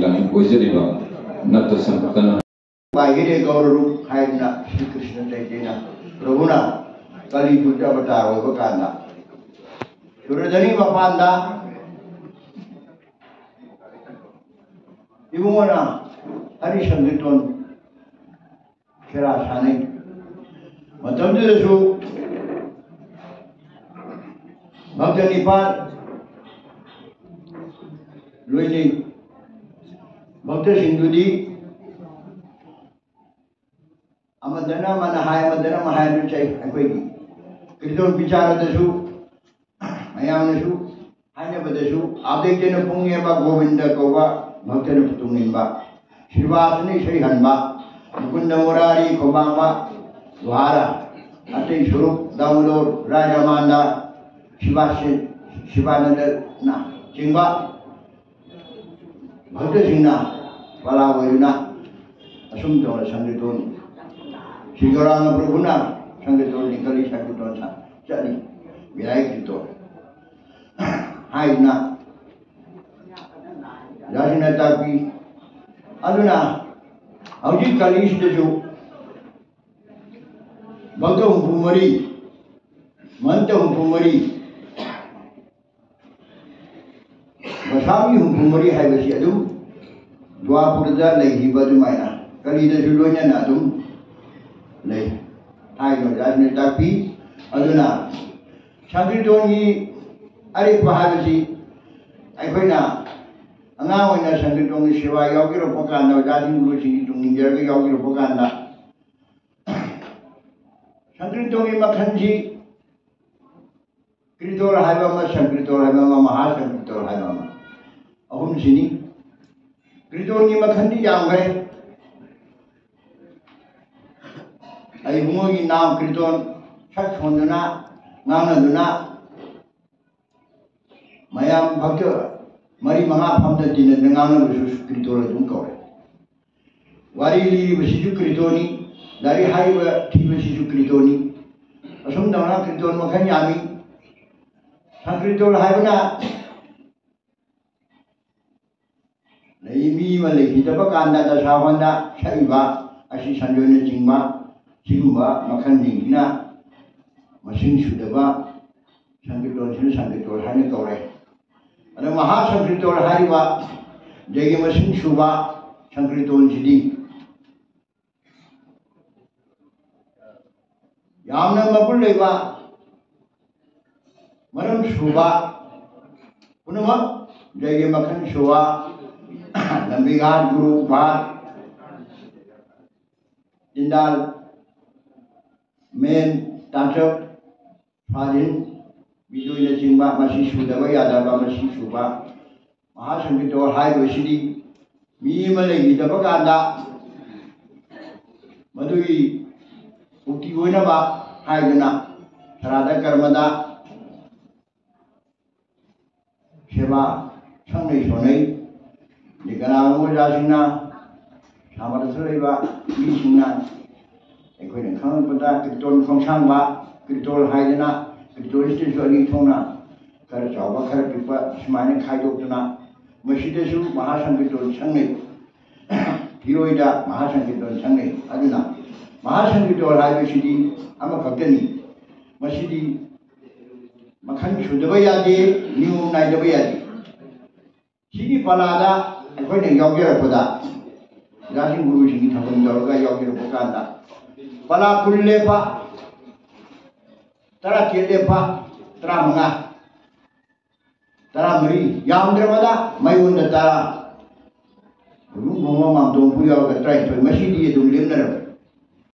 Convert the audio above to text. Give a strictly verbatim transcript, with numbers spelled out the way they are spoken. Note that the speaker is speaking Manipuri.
ꯑꯣꯏꯖꯔꯤꯕ ꯅꯠꯇ ꯁꯟꯇꯅ ꯄꯥꯏꯒꯤꯔꯦ ꯒꯧꯔ ꯔꯨꯞ ꯍꯥꯏꯗꯨꯅ ꯁ꯭ꯔꯤ ꯀ꯭ꯔꯤꯁꯅ ꯆꯩꯇꯟꯌ ꯄ꯭ꯔꯚꯨꯅ ꯀꯂꯤꯖꯨꯒꯇ ꯑꯕꯇꯥꯔ ꯑꯣꯏꯕ ꯀꯥꯟꯗ ꯁꯨꯔꯙꯅꯤ ꯃꯄꯥꯟꯗ ꯏꯕꯨꯡꯉꯣꯅ ꯍꯔꯤ ꯁꯪꯀꯤꯔꯇꯟ ꯈꯦꯔꯥ ꯁꯥꯟꯅꯩ꯫ ꯃꯇꯝꯗꯨꯗꯁꯨ ꯚꯛꯇ ꯅꯤꯄꯥꯜ ꯂꯣꯏꯅꯩ꯫ ꯚꯛꯇꯁꯤꯡꯗꯨꯗꯤ ꯑꯃꯗꯅ ꯑꯃꯅ ꯍꯥꯏ, ꯑꯃꯗꯅ ꯑꯃ ꯍꯥꯏ, ꯑꯗꯨ ꯆꯩ꯫ ꯑꯩꯈꯣꯏꯒꯤ ꯀꯤꯔꯇꯟ ꯕꯤꯆꯥꯔꯗꯁꯨ ꯃꯌꯥꯝꯅꯁꯨ ꯍꯥꯏꯅꯕꯗꯁꯨ ꯑꯕꯦꯛꯇꯅ ꯄꯨꯡꯉꯦꯕ, ꯒꯣꯕꯤꯟꯗ ꯀꯧꯕ ꯚꯛꯇꯅ ꯇꯨꯡꯏꯟꯕ, ꯁ꯭ꯔꯤꯕꯥꯁꯅ ꯏꯁꯩ ꯍꯟꯕ, ꯃꯨꯀꯨꯟꯗ ꯃꯨꯔꯥꯔꯤ ꯈꯣꯝꯕꯥꯡꯕ ꯂꯨꯍꯥꯔ, ꯑꯇꯩ ꯁꯔꯨꯛ ꯗꯥꯃꯣꯗꯣꯔ ꯔꯥꯖꯥꯃꯥꯟꯗ, ꯁꯤꯕꯥꯁꯤ-, ꯁꯤꯕꯥꯅꯟꯗꯅ ꯆꯤꯡꯕ ꯚꯛꯇꯁꯤꯡꯅ ꯄꯥꯂꯥ ꯑꯣꯏꯗꯨꯅ ꯑꯁꯨꯝ ꯇꯧꯅ ꯁꯪꯀꯤꯔꯇꯟ, ꯁ꯭ꯔꯤ ꯒꯧꯔꯥꯡꯒ ꯄ꯭ꯔꯚꯨꯅ ꯁꯪꯀꯤꯔꯇꯟ ꯂꯤꯡꯈꯠꯂꯤ, ꯁꯪꯀꯤꯔꯇꯟ ꯁꯥ-, ꯆꯠꯂꯤ, ꯕꯤꯔꯥꯏ ꯀꯤꯔꯇꯟ ꯍꯥꯏꯗꯨꯅ ꯑꯣꯖꯥꯁꯤꯡꯅ ꯇꯥꯛꯄꯤ꯫ ꯑꯗꯨꯅ ꯍꯧꯖꯤꯛ ꯀꯂꯤꯁꯤꯗꯁꯨ ꯚꯛꯇ ꯍꯨꯝꯐꯨ ꯃꯔꯤ, ꯃꯍꯟꯇ ꯍꯨꯝꯐꯨ ꯃꯔꯤ, ꯒꯣꯁꯥꯃꯤ ꯍꯨꯝꯐꯨ ꯃꯔꯤ ꯍꯥꯏꯕꯁꯤ ꯑꯗꯨꯝ ꯗ꯭ꯋꯥꯄꯨꯔꯗ ꯂꯩꯈꯤꯕ ꯑꯗꯨꯃꯥꯏꯅ ꯀꯂꯤꯗꯁꯨ ꯂꯣꯏꯅꯅ ꯑꯗꯨꯝ ꯂꯩ ꯍꯥꯏꯅ ꯑꯣꯖꯥꯁꯤꯡꯅ ꯇꯥꯛꯄꯤ꯫ ꯑꯗꯨꯅ ꯁꯪꯀꯤꯔꯇꯟꯒꯤ ꯑꯔꯦꯞꯄ ꯍꯥꯏꯕꯁꯤ ꯑꯩꯈꯣꯏꯅ ꯑꯉꯥꯡ ꯑꯣꯏꯅ ꯁꯪꯀꯤꯔꯇꯟꯒꯤ ꯁꯦꯕꯥ ꯌꯥꯎꯖꯔꯛꯄ ꯀꯥꯟꯗ, ꯑꯣꯖꯥꯁꯤꯡ ꯒꯨꯔꯨꯁꯤꯡꯒꯤ ꯇꯨꯡ ꯏꯟꯖꯔꯒ ꯌꯥꯎꯖꯔꯛꯄ ꯀꯥꯟꯗ, ꯁꯪꯀꯤꯔꯇꯟꯒꯤ ꯃꯈꯜꯁꯤ ꯀꯤꯔꯇꯟ ꯍꯥꯏꯕ ꯑꯃ, ꯁꯪꯀꯤꯔꯇꯟ ꯍꯥꯏꯕ ꯑꯃ, ꯃꯍꯥ ꯁꯪꯀꯤꯔꯇꯟ ꯍꯥꯏꯕ ꯑꯃ, ꯑꯍꯨꯝꯁꯤꯅꯤ꯫ ꯀꯤꯔꯇꯟꯒꯤ ꯃꯈꯜꯗꯤ ꯌꯥꯝꯈ꯭ꯔꯦ꯫ ꯑꯩ ꯏꯕꯨꯡꯉꯣꯒꯤ ꯅꯥꯝ ꯀꯤꯔꯇꯟ ꯁꯛ ꯁꯣꯟꯗꯨꯅ ꯉꯥꯡꯅꯗꯨꯅ ꯃꯌꯥꯝ ꯚꯛꯇ ꯃꯔꯤ ꯃꯉꯥ ꯐꯝꯗ ꯇꯤꯟꯅꯗꯅ ꯉꯥꯡꯅꯕꯁꯨ ꯀꯤꯔꯇꯟ ꯑꯗꯨꯝ ꯀꯧꯔꯦ꯫ ꯋꯥꯔꯤ ꯂꯤꯔꯤꯕꯁꯤꯁꯨ ꯀꯤꯔꯇꯟꯅꯤ, ꯂꯥꯏꯔꯤꯛ ꯍꯥꯏꯔꯤꯕ ꯊꯤꯕꯁꯤꯁꯨ ꯀꯤꯔꯇꯟꯅꯤ꯫ ꯑꯁꯨꯝ ꯇꯧꯅ ꯀꯤꯔꯇꯟ ꯃꯈꯜ ꯌꯥꯝꯃꯤ꯫ ꯁꯪꯀꯤꯔꯇꯟ ꯍꯥꯏꯕꯅ ꯑꯗꯩ ꯃꯤ ꯑꯃ ꯂꯩꯈꯤꯗꯕ ꯀꯥꯟꯗ ꯗꯁꯥ ꯍꯣꯟꯗ ꯁꯛꯏꯕ ꯑꯁꯤ ꯁꯟꯖꯣꯏꯅꯆꯤꯡꯕ, ꯁꯤꯒꯨꯝꯕ ꯃꯈꯜꯁꯤꯡꯁꯤꯅ ꯃꯁꯤꯡ ꯁꯨꯗꯕ ꯁꯪꯀꯤꯔꯇꯣꯟꯁꯤꯅ ꯁꯪꯀꯤꯔꯇꯣꯟ ꯍꯥꯏꯅ ꯀꯧꯔꯦ꯫ ꯑꯗꯣ ꯃꯍꯥ ꯁꯪꯀꯤꯔꯇꯣꯟ ꯍꯥꯏꯔꯤꯕ ꯖꯩꯒ ꯃꯁꯤꯡ ꯁꯨꯕ ꯁꯪꯀꯤꯔꯇꯣꯟꯁꯤꯗꯤ ꯌꯥꯝꯅ ꯃꯒꯨꯟ ꯂꯩꯕ, ꯃꯔꯝ ꯁꯨꯕ, ꯄꯨꯝꯅꯃꯛ ꯖꯩꯒ ꯃꯈꯜ ꯁꯨꯕ, ꯂꯝꯕꯤꯘꯥꯠ, ꯒꯨꯔꯨ ꯘꯥꯠ, ꯇꯤꯟꯗꯥꯜ, ꯃꯦꯟ, ꯇꯥꯟꯆꯛ, ꯐꯥꯖꯤꯟ, ꯕꯤꯖꯣꯏꯅꯆꯤꯡꯕ, ꯃꯁꯤ ꯁꯨꯗꯕ ꯌꯥꯗꯕ, ꯃꯁꯤ ꯁꯨꯕ꯫ ꯃꯍꯥꯁꯪꯀꯤꯔꯇꯣꯟ ꯍꯥꯏꯔꯤꯕꯁꯤꯗꯤ ꯃꯤ ꯑꯃ ꯂꯩꯈꯤꯗꯕ ꯀꯥꯟꯗ ꯃꯗꯨꯒꯤ ꯃꯨꯛꯇꯤ ꯑꯣꯏꯅꯕ ꯍꯥꯏꯗꯅ ꯁ꯭ꯔꯥꯗ ꯀꯔꯃꯗ ꯁꯦꯕꯥ ꯁꯪꯅꯩ ꯁꯣꯟꯅꯩ꯫ ꯑꯗꯩ ꯀꯅꯥꯒꯨꯝꯕ ꯑꯣꯖꯥꯁꯤꯡꯅ, ꯁꯃꯥꯖꯇ ꯂꯩꯕ ꯃꯤꯁꯤꯡꯅ ꯑꯩꯈꯣꯏꯅ ꯈꯪꯂꯛꯄꯗ ꯀꯤꯔꯇꯣꯟ ꯈꯣꯡꯁꯥꯡꯕ, ꯀꯤꯔꯇꯣꯟ ꯍꯥꯏꯗꯅ, ꯀꯤꯔꯇꯣꯟꯁꯤꯗꯁꯨ ꯑꯅꯤ ꯊꯣꯛꯅ ꯈꯔ ꯆꯥꯎꯕ, ꯈꯔ ꯄꯤꯛꯄ ꯁꯨꯃꯥꯏꯅ ꯈꯥꯏꯗꯣꯛꯇꯨꯅ ꯃꯁꯤꯗꯁꯨ ꯃꯍꯥꯁꯪꯀꯤꯔꯇꯣꯟ ꯁꯪꯅꯩ꯫ ꯐꯤꯔꯣꯏꯗ ꯃꯍꯥꯁꯪꯀꯤꯔꯇꯣꯟ ꯁꯪꯅꯩ꯫ ꯑꯗꯨꯅ ꯃꯍꯥꯁꯪꯀꯤꯔꯇꯣꯟ ꯍꯥꯏꯕꯁꯤꯗꯤ ꯑꯃꯈꯛꯇꯅꯤ꯫ ꯃꯁꯤꯗꯤ ꯃꯈꯜ ꯁꯨꯗꯕ ꯌꯥꯗꯦ, ꯅꯤꯌꯣꯝ ꯅꯥꯏꯗꯕ ꯌꯥꯗꯦ꯫ ꯁꯤꯒꯤ ꯄꯂꯥꯗ ꯑꯩꯈꯣꯏꯅ ꯌꯥꯎꯖꯔꯛꯄꯗ, ꯑꯣꯖꯥꯁꯤꯡ ꯒꯨꯔꯨꯁꯤꯡꯒꯤ ꯊꯧꯒꯜ ꯇꯧꯔꯒ ꯌꯥꯎꯖꯔꯛꯄ ꯀꯥꯟꯗ, ꯄꯂꯥ ꯀꯨꯟ ꯂꯦꯞꯄ, ꯇꯔꯥꯇꯔꯦꯠ ꯂꯦꯞꯄ, ꯇꯔꯥꯃꯉꯥ, ꯇꯔꯥꯃꯔꯤ, ꯌꯥꯝꯗ꯭ꯔꯕꯗ ꯃꯌꯣꯟꯗ ꯇꯔꯥ, ꯈꯨꯅꯨꯡ ꯈꯣꯡꯕ ꯃꯥꯝꯇꯣꯝꯕꯨ ꯌꯥꯎꯔꯒ ꯇꯔꯥꯅꯤꯊꯣꯏ, ꯃꯁꯤꯗꯤ ꯑꯗꯨꯝ ꯂꯦꯞꯅꯔꯕꯅꯤ꯫